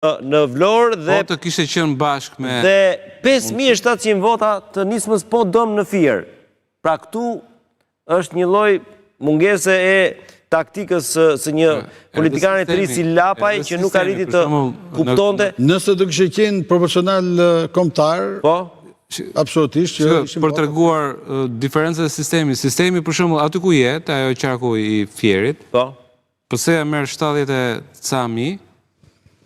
Në Vlorë dhe Po të kishte qenë bashkë me Dhe 5700 vota të nismës po dëm në Fier. Pra këtu është një lloj mungese e taktikës së, së një politikani të ri si Lapaj që nuk arriti të kuptonte. Nëse do kishte qenë proporcional kombëtar, po absolutisht që ishim për treguar diferencën e sistemit. Sistemi për shembull aty ku je, te ajo qarku i Fierit. Po. PS-ja merr 70 e ca mijë,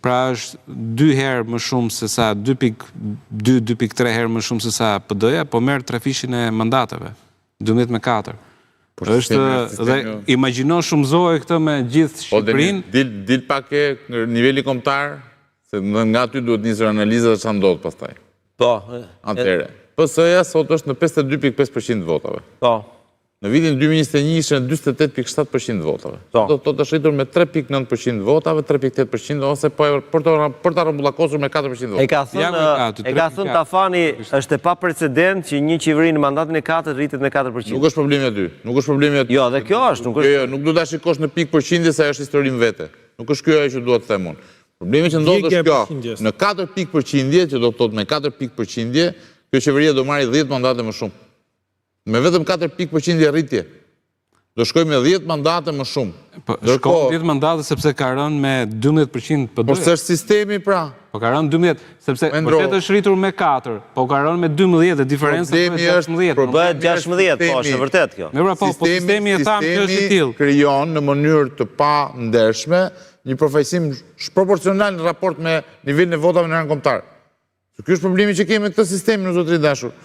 pra është dy herë më shumë se sa 2.2, 2.3 herë më shumë se sa PD-ja, po merr trefishin e mandateve, 12 me 4. Po, është dhe imagjino shumëzoje këtë me gjithë po, Shqipërinë. Dil, dil pak e niveli kombëtar, se nga aty duhet nisur analiza dhe ça ndodh pastaj. Po. Atëherë, PS-ja sot është në 52.5% votave. Po. Në vitin 2021 ishte në 48.7% votave. Po. Do të thotë është rritur me 3.9% votave, 3.8% ose po për të për ta rrumbullakosur me 4% E votave. ka thënë e ka thënë Tafani është e paprecedent që një qeveri në mandatin e katërt rritet me 4%. Nuk është problemi aty. Nuk është problemi aty. Jo, dhe kjo është, nuk është. Jo, jo, nuk do ta shikosh në pikë përqindje se ajo është histori më vete. Nuk është kjo ajo që dua të them unë. Problemi që ndodh është kjo. Në 4 pikë përqindje, që do të thotë me 4 pikë përqindje, kjo qeveria do marrë 10 mandate më shumë. Me vetëm 4 pikë përqindje rritje. Do shkojë me 10 mandate më shumë. Po, shkon 10 mandate sepse ka rënë me 12% PD. Po s'është sistemi pra. Po ka rënë 12, sepse vërtet është rritur me 4, po ka rënë me 12 dhe diferenca bëhet 16. Po bëhet 16, po është e vërtetë kjo. Ne pra po, po sistemi e thamë që është i tillë. Krijon në mënyrë të pandershme një përfaqësim shproporcional në raport me nivelin e votave në rang kombëtar. Ky është problemi që kemi me këtë sistem, zotëri i dashur.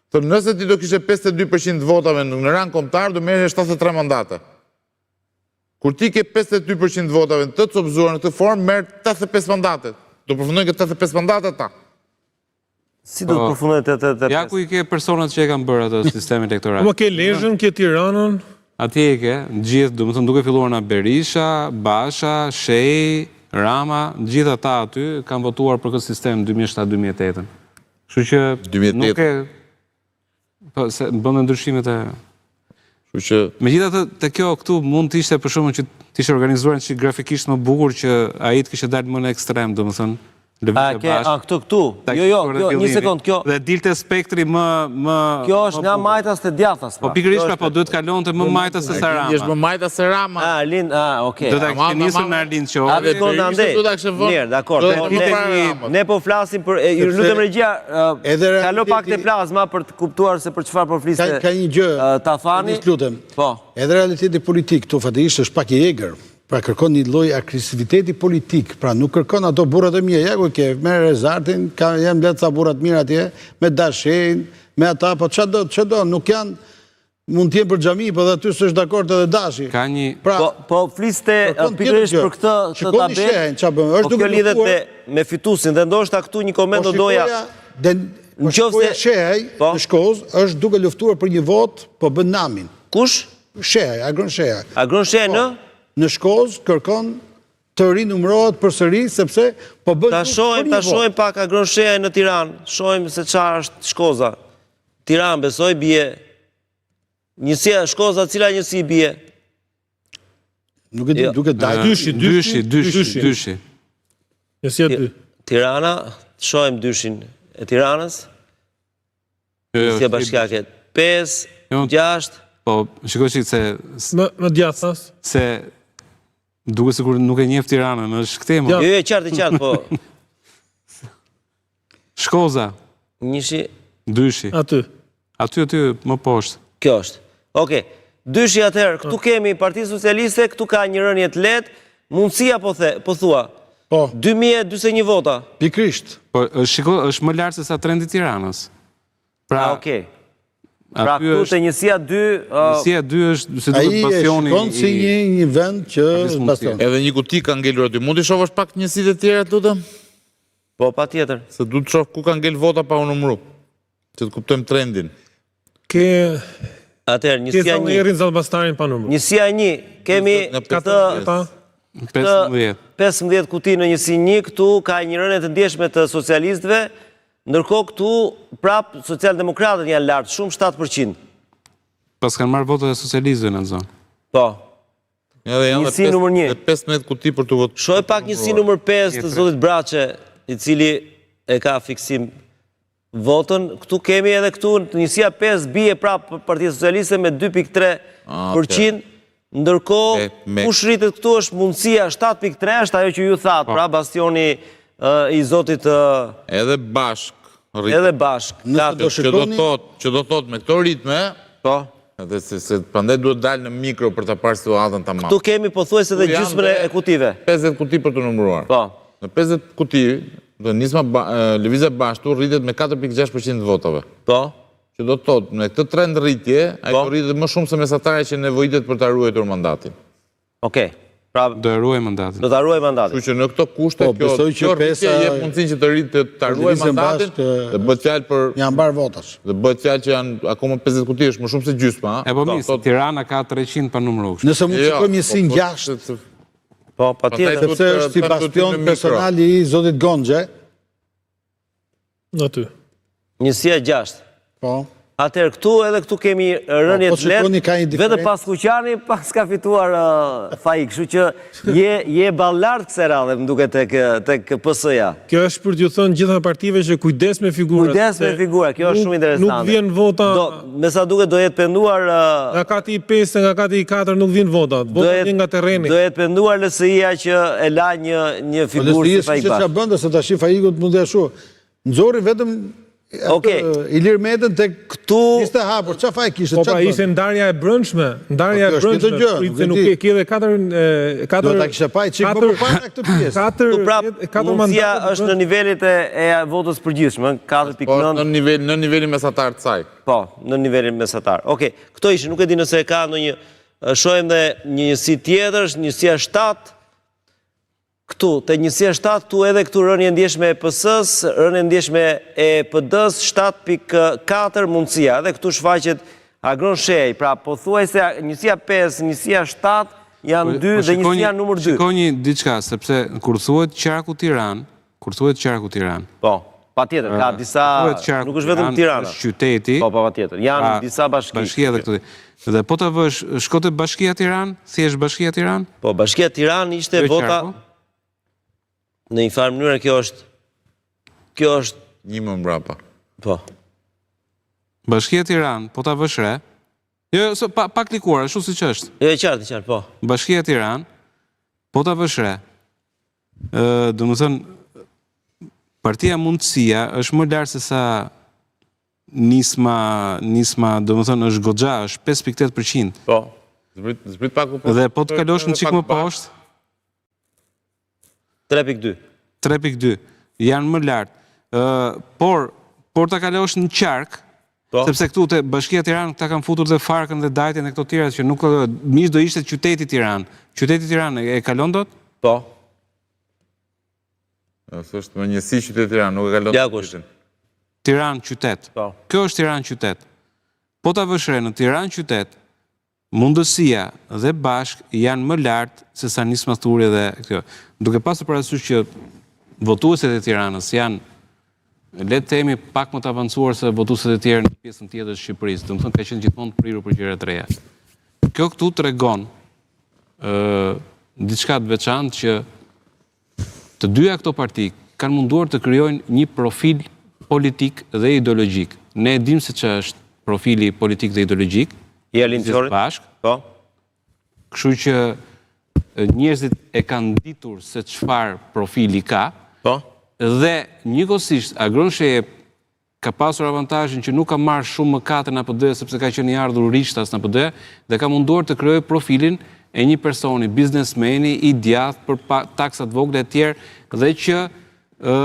Thotë, nëse ti do kishe 52% votave në rang kombëtar, do merrje 73 mandate. Kur ti ke 52% votave të copëzuar në këtë formë, merr 85 mandate. Do përfundojnë këtë 85 mandate ta. Si do të po, përfundojnë 85? Ja ku i ke personat që e kanë bërë atë sistem elektoral. Po ke Lezhën, ke Tiranën. Atje i ke, gjithë, domethënë duke filluar nga Berisha, Basha, Shehi, Rama, gjithë ata aty kanë votuar për këtë sistem 2007-2008. Kështu që nuk e po se bën ndryshimet e Kështu që megjithatë te kjo këtu mund të ishte për shembull që të ishte organizuar një çik grafikisht më bukur që ai të kishte dalë më në ekstrem, domethënë A ke, a këtu këtu. Jo, jo, kjo, një sekond, kjo. Dhe dilte spektri më më Kjo është nga majtas te djathtas. Po pikërisht pra, po duhet kalonte më majtas se sa Rama. Është më majtas se Rama. A Arlind, a, okay. Do ta kishte nisur në Arlind Qorin. A shkon andej. Mirë, dakor. Ne ne po flasim për ju lutem regjia, kalo pak te plazma për të kuptuar se për çfarë po fliste. Ka një gjë. Tafani. Lutem. Po. Edhe realiteti politik këtu faktikisht është pak i egër. Pra kërkon një lloj agresiviteti politik, pra nuk kërkon ato burrat e mirë, ja ku ke, me Rezartin, ka janë mbledh ca burra të mirë atje, me Dashin, me ata, po ça do, ça do, nuk janë mund të jenë për xhami, po dhe aty s'është dakord edhe Dashi. Ka një pra, po, po fliste pikërisht për këtë të tabelë. Shikoni ça bën, është po duke lidhet me me fituesin dhe ndoshta këtu një koment po do doja. Den, po shikoja Shehaj po? në Shkozë është duke luftuar për një votë, po bën namin. Kush? Shehaj, Agron Shehaj. Agron Shehaj në? Po, në Shkozë kërkon të rinumërohet përsëri sepse po bën Ta shohim, ta shohim pak Agron Shehaj në Tiranë. Shohim se çfarë është Shkoza. Tiranë besoj bie. Njësia Shkoza, cila njësi bie? Nuk e di, jo. duke dalë. Dyshi, dyshi, dyshi, dyshi. Njësia 2. Tirana, shohim dyshin e Tiranës. Jo, jo, Njësia bashkiake 5, 6. Po, shikoj që se... Më, më djathtas? Se duket sikur nuk e njeh Tiranën, është këtej më. Jo, jo, qartë, qartë, po. Shkoza. Njëshi. Dyshi. Aty. Aty, aty, më poshtë. Kjo është. Okej. Dyshi atëherë, këtu kemi Partinë Socialiste, këtu ka një rënie të lehtë, mundësia po the, po thua. Po. 2041 vota. Pikërisht. Po, shiko, është më lart se sa trendi i Tiranës. Pra, A, okej. Pra, këtu te njësia 2... Njësia 2 është, si duket basioni... Ai e shikon si një, një vend që bastion. Edhe një kuti ka ngelur aty. Mund t'i shohësh pak njësitë e tjera, të lutem? Po, patjetër. Se du të shoh ku ka ngel vota pa u numru. Që të kuptojmë trendin. Ke Atëherë, njësia 1. Ke Zallerin, Zall-Bastarin pa numër. Njësia 1, kemi këtë 15. 15 kuti në njësi 1, këtu ka një rënie të ndjeshme të socialistëve, ndërkohë këtu prap socialdemokratët janë lart, shumë 7%. Paskan marrë votat e socialistëve në zonë. Po. Edhe janë Njësi numër 1. Dhe 15 kuti për të votuar. Shoh pak njësi numër 5 të zotit Braçe, i cili e ka fiksim votën. Këtu kemi edhe këtu, njësia 5 bie prapë Partia Socialiste me 2.3 Ah, për qind. Ndërkohë, kush rritet këtu është mundësia 7.3, është ajo që ju thatë, Po. pra bastioni i zotit... Edhe bashk rritet. Edhe bashk. Nëse do Që do shikoni... thotë, që do thotë me këto ritme, po. Edhe se, se prandaj duhet dalë në mikro për ta parë situatën tamam. Këtu kemi pothuajse edhe gjysmën e kutive. 50 kuti për të numëruar. Po. Në 50 kuti, do nisma Lëvizja Bashkë këtu rritet me 4.6% të votave. Po. Që do të thotë, me këtë trend rritje, ai po. do rritet më shumë se mesatarja që nevojitet për ta ruajtur mandatin. Okej. Pra do e ruaj mandatin. Do ta ruaj mandatin. Kështu që në këto kushte po, kjo kjo rritje jep mundësinë që të rritet të ta ruaj mandatin dhe bëhet fjalë për një ambar votash. Dhe bëhet fjalë që janë akoma 50 kuti, është më shumë se gjysma, E po mirë, se Tirana ka 300 pa numëruar. Nëse mund të Jo, shikojmë njësinë po, po, 6. Po, patjetër. Sepse është si bastion personal i zotit Gonxhe. Aty. Njësia 6. Po. Atëherë këtu edhe këtu kemi rënie po, të lehtë. Vetëm Paskuqani paska fituar Faik, kështu që je je ballart kësaj radhe, më duket tek tek PS-ja. Kjo është për t'ju thënë gjitha partive që kujdes me figurat. Kujdes me figura, kjo është shumë interesante. Nuk vjen vota. Do, me sa duket do jetë penduar nga kati i 5 nga kati i 4 nuk vjen vota. Vota vjen nga terreni. Do jetë penduar LSI-ja që e la një një po, figurë si Faik LSI-ja Basha. s'ka bënte se tash Faikut mund t'ia shu. Nxori vetëm Okej. Ilir Metën tek këtu lista e hapur, çfarë faj kishte? Po pra ishte ndarja e brendshme, ndarja po, e brendshme. Gjë, nuk nuk e ke edhe katër katër Do ta kishte pa çik më përpara këtë pjesë. Katër Këtu prap katër mundësia është në nivelet e, e votës përgjithshme, 4.9. Po, në nivel në nivelin mesatar të saj. Po, në nivelin mesatar. Okej, këto ishin, nuk e di nëse ka ndonjë shohim dhe një njësi tjetër, është njësia 7. Këtu, te njësia 7, këtu edhe këtu rënie e ndjeshme e PS-së, rënie e ndjeshme e PD-së, 7.4 mundësia. Edhe këtu shfaqet Agron Shehaj, pra pothuajse njësia 5, njësia 7 janë 2 po dhe njësia numër 2. Shiko një diçka, sepse kur thuhet qarku Tiranë, kur thuhet qarku Tiranë. Po, patjetër, ka disa, nuk është vetëm Tirana. Është qyteti. Po, po, patjetër, janë disa bashki. Bashkia dhe këto. Dhe po ta vësh, shko te Bashkia Tiranë, thjesht Bashkia Tiranë? Po, Bashkia Tiranë ishte Jo vota në një farë mënyre kjo është kjo është një më mbrapa. Po. Bashkia Tiranë, po ta vësh re. Jo, jo, so, pa, pa klikuar, ashtu siç është. Jo, e qartë, e qartë, po. Bashkia Tiranë, po ta vësh re. Ë, domethënë Partia Mundësia është më lart se sa Nisma, Nisma, domethënë është goxha, është 5.8%. Po. Zbrit, zbrit pak po. Dhe po të kalosh një çik më poshtë, 3.2. 3.2 janë më lart. Ë, por por ta kalosh në qark, po. sepse këtu te Bashkia Tiranë këta kanë futur dhe Farkën dhe Dajtin e këto tjera që nuk mirë do ishte qyteti Tiranë. Qyteti Tiranë e kalon dot? Po. Është më njësi qytet Tiranë, nuk e kalon. Ja kush. Tiranë qytet. Po. Kjo është Tiranë qytet. Po ta vësh re në Tiranë qytet, mundësia dhe bashk janë më lart se sa Nisma Thurje dhe kjo. Duke pasur parasysh që votuesit e Tiranës janë le të themi pak më të avancuar se votuesit e tjerë në pjesën tjetër të Shqipërisë, domethënë ka qenë gjithmonë të prirur për gjëra të reja. Kjo këtu tregon ë diçka të veçantë që Të dyja këto parti kanë munduar të krijojnë një profil politik dhe ideologjik. Ne e dimë se ç'është profili politik dhe ideologjik i Arlind Qorit. Bashkë. Po. Kështu që njerëzit e kanë ditur se çfarë profili ka. Po. Dhe njëkohësisht Agron Shehaj ka pasur avantazhin që nuk ka marrë shumë mëkate nga PD sepse ka qenë i ardhur rishtas në PD dhe ka munduar të krijojë profilin e një personi, biznesmeni, i djathtë për pa, taksa të vogla e tjerë dhe që ë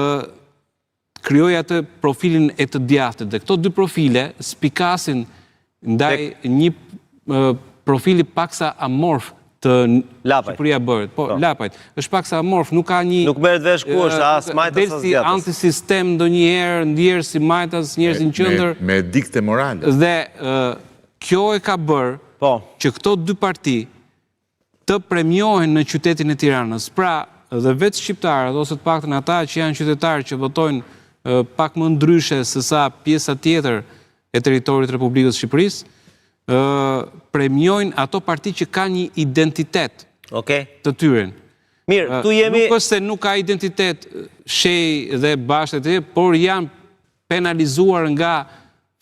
krijoi atë profilin e të djathtit dhe këto dy profile spikasin ndaj një profili paksa amorf të Lapajt. Shqipëria bëhet. Po, po, Lapajt. Është paksa amorf, nuk ka një... Nuk merret vesh ku është, as majtas, as Del si djathtas. antisistem ndonjëherë, ndonjëherë si majtas, njëherë si në qendër. Me, me edikte morale. Dhe kjo e ka bërë po. që këto dy parti të premiohen në qytetin e Tiranës. Pra, dhe vetë shqiptarët, ose të paktën ata që janë qytetarë që votojnë pak më ndryshe se sa pjesa tjetër e territorit të Republikës së Shqipërisë, premiojnë ato parti që kanë një identitet. Okej. Të tyrin. Mirë, këtu jemi... Nuk është se nuk ka identitet Shehi dhe Basha e të tjerë, por janë penalizuar nga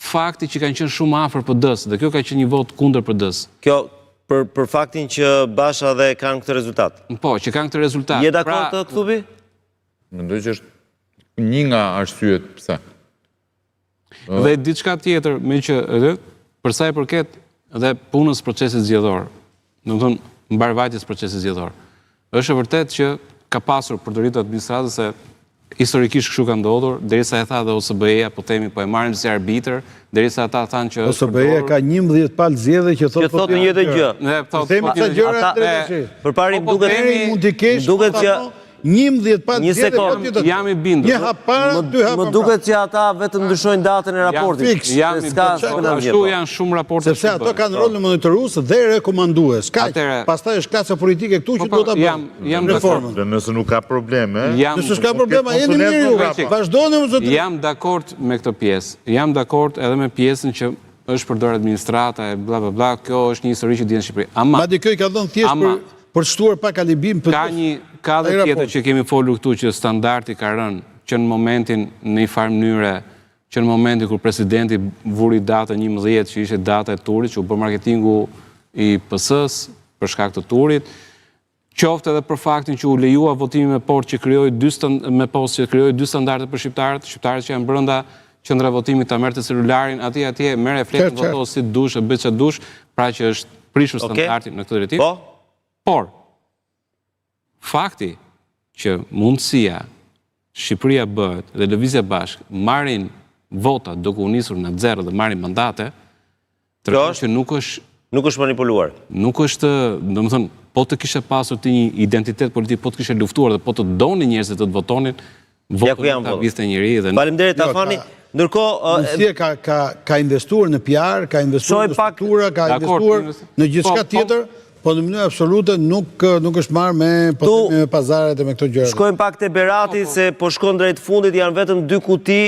fakti që kanë qenë shumë afër PD-së dhe kjo ka qenë një votë kundër PD-së. Kjo për për faktin që Basha dhe kanë këtë rezultat. Po, që kanë këtë rezultat. Je dakord pra, Këtubi? Mendoj që është një nga arsyet pse. Dhe diçka tjetër, meqë edhe për sa i përket dhe punës procesit zgjedhor, domethënë mbarëvajtjes procesit zgjedhor. Është e vërtetë që ka pasur përdorim të administratës se historikisht kështu ka ndodhur, derisa e tha dhe OSBE-ja, po themi po e marrim si arbitër, derisa ata thanë që është OSBE-ja ka 11 palë zgjedhje që thotë po të njëjtën gjë. Ne thotë themi po, ca gjëra drejt. Përpara po, po, duket mund të kesh duket që 11 palë Një sekondë, jam i bindur. Një hap para, dy hapa Më duket që ata vetëm ndryshojnë datën e raportit. Fiks. Jam i bindur. Ashtu janë shumë raporte. Sepse ato kanë rolin monitorues dhe rekomandues. Kaq. Pastaj është klasa politike këtu që po, po, do ta bëjë reformën. Dhe nëse nuk ka probleme, nëse s'ka probleme, jeni mirë ju. Vazhdoni më zotëri. Jam dakord me këtë pjesë. Jam dakord edhe me pjesën që është përdorur administrata e bla bla bla, kjo është një histori që dihet në Shqipëri. Ama Madje kjo i ka dhënë thjesht për për të shtuar pak alibin për Ka një ka dhe tjetër që kemi folur këtu që standardi ka rënë që në momentin në një farë mënyre që në momentin kur presidenti vuri datën 11 që ishte data e turit që u bë marketingu i PS-së për shkak të turit, qoftë edhe për faktin që u lejua votimi me portë që krijoi dy stand, me postë që krijoi dy standarde për shqiptarët, shqiptarët që janë brenda qendra e votimit ta merrte celularin atje atje merre fletën voto si të dush e bëj çfarë dush, pra që është prishur okay. standardi në këtë drejtim. Po. Por fakti që mundësia Shqipëria bëhet dhe Lëvizja Bashkë marrin vota duke u nisur nga zero dhe marrin mandate, tregon që nuk është nuk është manipuluar. Nuk është, domethënë, po të kishe pasur ti një identitet politik, po të kishe luftuar dhe po të donin njerëzit të të votonin, votën ja ta vidhte njeri dhe Faleminderit jo, Tafani. Ndërkohë, Mundësia ka ka ka investuar në PR, ka investuar në struktura, ka investuar në gjithçka po, po. tjetër, po në mënyrë absolute nuk nuk është marrë me po me pazaret e me këto gjëra. Shkojmë pak te Berati po, se po shkon drejt fundit, janë vetëm dy kuti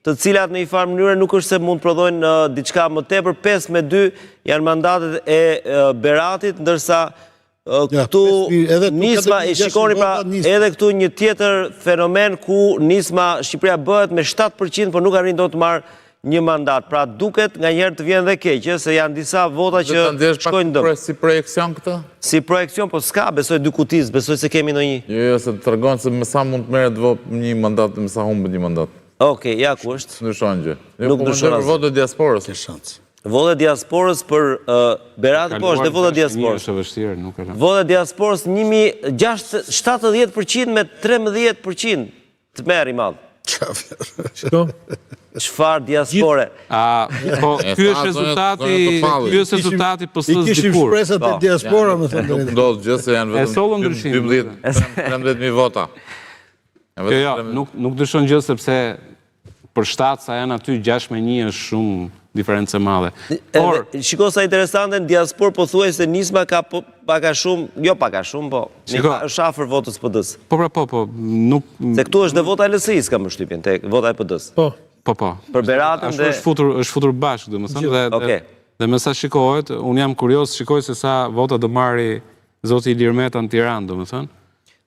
të cilat në një farë mënyre nuk është se mund të prodhojnë diçka më tepër, 5 me 2 janë mandatet e Beratit, ndërsa këtu nisma, e shikoni pra edhe këtu një tjetër fenomen ku nisma Shqipëria bëhet me 7%, por nuk arrin dot të marrë një mandat. Pra duket nganjëherë të vjen dhe keq, se janë disa vota që shkojnë dëm. Si projeksion këtë? Si projeksion, po s'ka, besoj dy kuti, besoj se kemi ndonjë. Jo, jo, se të tregon se me sa mund të merret një mandat, me sa humbet një mandat. Okej, ja ku është. S'ndryshon gjë. Jo, nuk po ndryshon asgjë. Votë e diasporës. Ke shans. Votë e diasporës për Beratin, po është dhe vota e diasporës. Është e vështirë, nuk e kam. Vota e diasporës 70% me 13% tmerr i madh. Çfarë? Çfarë diaspore? A, po, ky është rezultati, ky është rezultati po s'është dikur. I kishim shpresat te po. diaspora, me thënë. Nuk ndodh gjë se janë vetëm 12 13000 vota. Jo, jo, nuk, nuk ndryshon gjë sepse për 7 sa janë aty 6 me 1 është shumë diferencë e madhe. Por, shiko sa interesante në diasporë pothuajse nisma ka po, pak a shumë, jo pak a shumë, po shiko, është afër votës PD-së. Po pra po, po, nuk Se këtu është dhe vota e LSI-së kam përshtypjen, te vota e PD-së. Po. Po po. Për Beratin dhe është futur, është futur bashkë, domethënë dhe okay. dhe me sa shikohet, unë jam kurioz, shikoj se sa vota do marri zoti Ilir Meta në Tiranë, domethënë.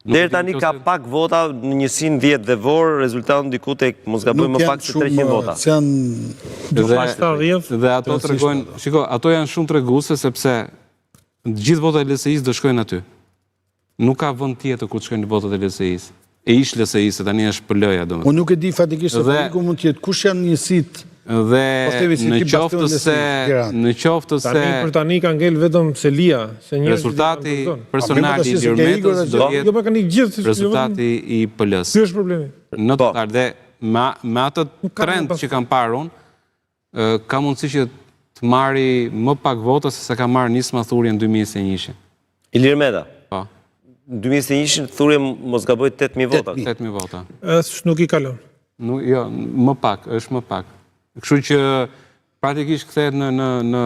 Deri tani ka pak vota në njësinë 10 dhe Vorë, rezulton diku tek mos gaboj më pak se 300 vota. Dhe, dhe ato tregojnë, shiko, ato janë shumë treguese sepse gjithë votat e LSI-së do shkojnë aty. Nuk ka vend tjetër ku të shkojnë votat e LSI-së. E ish LSI-së, tani është PL-ja, domethënë. Unë nuk e di faktikisht se ku mund të jetë, kush janë njësitë Dhe po në qoftë se në qoftë se tani për tani ka ngel vetëm selia, se njerëzit rezultati personal i Ilir Metës do jetë Jo, pa kanë gjithë rezultati i PL-së. Ky është problemi. Në po. total dhe me me atë trend që kam parë unë, ka mundësi që të marri më pak vota se sa ka marrë Nisma Thurje në 2021-shin. Ilir Meta. Po. Në 2021-shin Thurje mos gaboj 8000 vota. 8000 vota. Është nuk i kalon. Nuk, jo, më pak, është më pak. Kështu që praktikisht kthehet në në në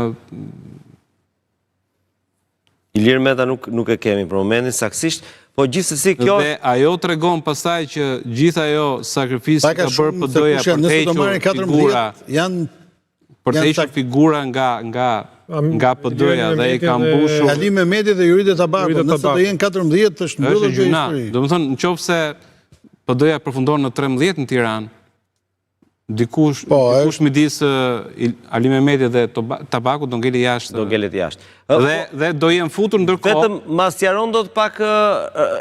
Ilir Meta nuk nuk e kemi për momentin saktësisht, po gjithsesi kjo Dhe ajo tregon pastaj që gjithë ajo sakrificë që ka bërë PD-ja për të hequr figura janë për të hequr figura nga nga. nga PD-ja dhe i ka mbushur... Ali Mehmeti dhe Jorida Tabaku, nëse do jenë 14, është mbyllur kjo histori. Domethënë, në qoftë se PD-ja përfundon në 13 në Tiranë, dikush, po, dikush midis Ali Mehmeti dhe Tabakut do ngeli jashtë. Do ngelet jashtë. Dhe, dhe do jenë futur ndërkohë... Vetëm ma sqaron dot pak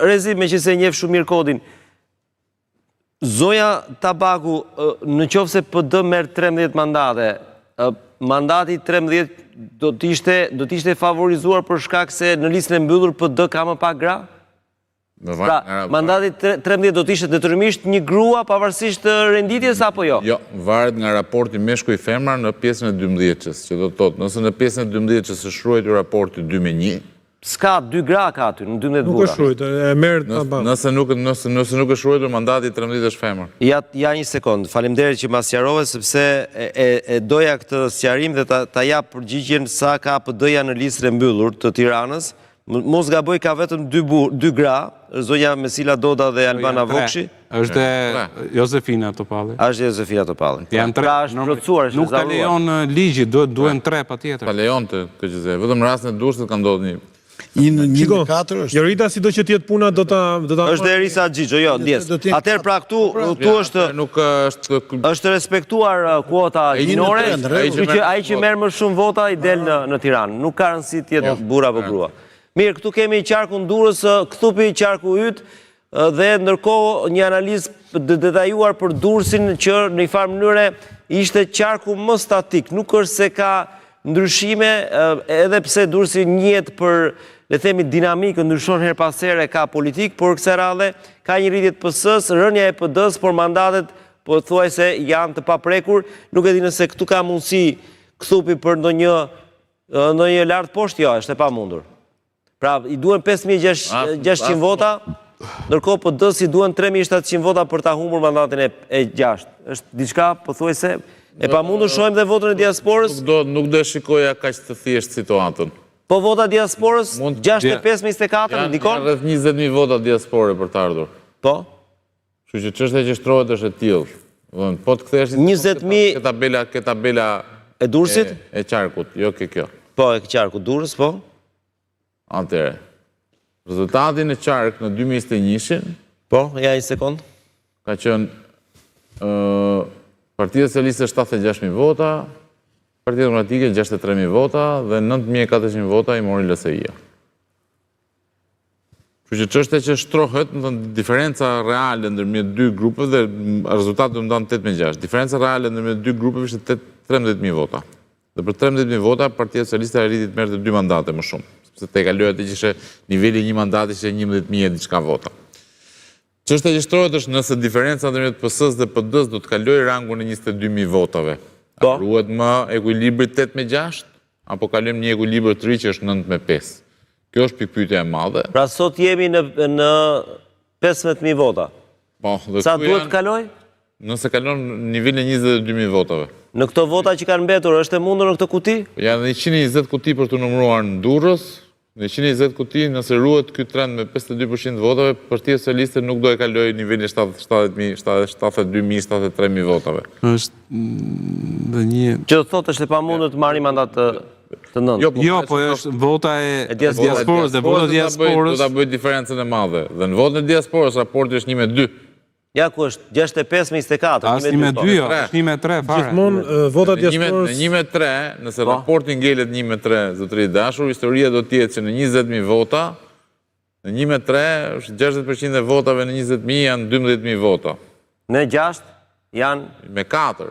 Rezi, meqenëse njeh shumë mirë kodin. Zonja Tabaku, në qoftë se PD merr 13 mandate, mandati 13 do të ishte do të ishte favorizuar për shkak se në listën e mbyllur PD ka më pak gra? Pra, mandati 13 do të ishte detyrimisht një grua pavarësisht renditjes apo jo? Jo, varet nga raporti meshkuj femra në pjesën e 12-shës, që do të thotë, nëse në pjesën e 12-shës është ruajtur raporti 2 me 1, S'ka, dy gra ka aty, në 12 burra. Nuk është ruajtur, e merr Tabaku. Nëse nuk nëse nëse nuk është ruajtur mandati i 13 është femër. Ja ja një sekond. Faleminderit që ma sqarove sepse e e, e doja këtë sqarim dhe ta ta jap përgjigjen sa ka PD-ja në listën e mbyllur të Tiranës. Mos gaboj ka vetëm dy bur, dy gra, zonja Mesila Doda dhe Albana Vokshi. Është dhe Jozefina Topalli. Është Jozefina Topalli. Janë tre. Pra është plotësuar, është Nuk ta lejon ligji, duhet duhen tre patjetër. Ta lejonte KQZ. Vetëm në rastin e Durrësit ka ndodhur një Një në një në katër është. Jorida sido që të jetë puna do ta do ta Është Erisa Xhixho, jo, ndjesë. Atëherë pra këtu pra, këtu është nuk është është respektuar kuota gjinore, kështu që ai që merr më shumë vota i del në në Tiranë. Nuk ka rëndësi të jetë burrë apo grua. Mirë, këtu kemi qarkun Durrës, Kthupi qarku yt, Dhe ndërkohë një analizë të detajuar për Durrësin që në një farë mënyre ishte qarku më statik, nuk është se ka ndryshime edhe pse Durrësi njihet për le të themi dinamikën, ndryshon herë pas here ka politikë, por kësaj radhe ka një rritje të PS-së, rënia e PD-së, por mandatet pothuajse janë të paprekur, nuk e di nëse këtu ka mundësi Kthupi për ndonjë ndonjë lart poshtë, jo, është e pamundur. Pra, i duhen 5600 vota, ndërkohë PD-së i duhen 3700 vota për ta humbur mandatin e gjashtë. Është diçka pothuajse e pamundur, shohim dhe votën e diasporës. Nuk do nuk do e shikoja kaq të thjeshtë situatën. Po vota e diasporës, 65 me 24, ndikon? Janë rreth 20000 vota diaspore për të ardhur. Po. Kështu që çështja që shtrohet është e tillë. Do të po të kthehesh 20000 ke tabela, ke tabela e Durrësit? E, e qarkut, jo ke kjo. Po, e qarkut Durrës, po. Atëherë. Rezultati në qark në 2021-shin, Po, ja një sekond. Ka qenë ë Partia Socialiste 76000 vota, Partia Demokratike 63000 vota dhe 9400 vota i mori LSI-ja. Kështu që çështja që shtrohet, domethënë diferenca reale ndërmjet dy grupeve dhe rezultati u nda 8 me 6. Diferenca reale ndërmjet dy grupeve ishte 13000 vota. Dhe për 13000 vota Partia Socialiste arriti të merrte dy mandate më shumë, sepse tejkaloi atë që ishte niveli i një mandati ishte 11000 e diçka vota. Çështja që shtrohet është nëse diferenca ndërmjet PS-së dhe PD-së do të kalojë rangun e 22000 votave. A po. ruhet më ekuilibri 8 me 6 apo kalojmë një ekuilibër të ri që është 9 me 5? Kjo është pikëpyetja e madhe. Pra sot jemi në në 15000 vota. Po, dhe Sa duhet të kalojë? Nëse kalon nivelin e 22000 votave. Në këto vota që kanë mbetur, është e mundur në këto kuti? Janë 120 kuti për të numëruar në Durrës, në 120 kuti nëse ruhet ky trend me 52% të votave, Partia Socialiste nuk do e kalojë nivelin e 70000, 72000, 73000 votave. Është dhe një Që do të thotë është e pamundur të marrë mandat të Të nëntë. Jo, po, jo, po është vota e diasporës dhe vota e diasporës. Do ta bëjë diferencën e madhe. Dhe në votën e diasporës raporti është 1 me 2. Ja ku është 65 me 24, 1 me 2. 1 me 2, jo, është 1 me 3 fare. Gjithmonë vota e diasporës. Në 1 me 3, nëse po. raporti ngelet 1 me 3, zotëri i dashur, historia do të jetë që në 20000 vota, në 1 me 3, është 60% e votave në 20000 janë 12000 vota. Në 6 janë me 4.